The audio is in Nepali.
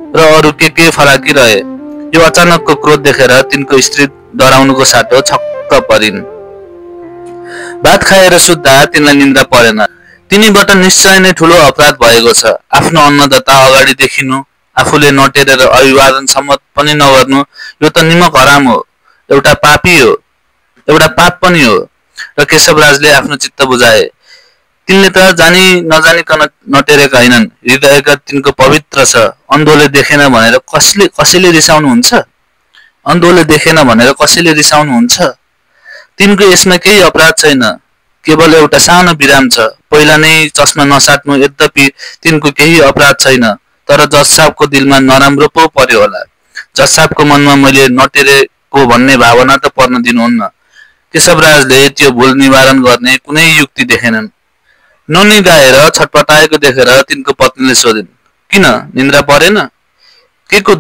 र अरू के फराकिरहे। यो अचानकको क्रोध देखेर तिनको स्त्री डराउनुको साटो छक्क परिन्। भात खाएर सुत्दा तिनलाई निन्द्रा परेन। तिनीबाट निश्चय नै ठूलो अपराध भएको छ। आफ्नो अन्नदाता अगाडि देखिनु, आफूले नटेरेर अभिवादनसम्म पनि नगर्नु, यो त निमक हराम हो, एउटा पापी हो, एउटा पाप पनि हो। र केशवराजले आफ्नो चित्त बुझाए। तिनले त जानी नजानिकन नटेरेका होइनन्, हृदयका तिनको पवित्र छ। अन्धोले देखेन भनेर कसैले रिसाउनुहुन्छ? अन्धोले देखेन भनेर कसैले रिसाउनुहुन्छ? तिनको यसमा केही अपराध छैन, केवल एउटा सानो विराम छ। पहिला नै चस्मा नसाट्नु, यद्यपि तिनको केही अपराध छैन, तर जज साहबको दिलमा नराम्रो पो पर्यो होला। जज साहबको मनमा मैले नटेरेको भन्ने भावना त पर्न दिनुहुन्न। केशवराजले त्यो भूल निवारण गर्ने कुनै युक्ति देखेनन्। नोनी गाएर छटपटाएको देखेर तिनको पत्नीले सोधिन्, किन निन्द्रा परेन? के को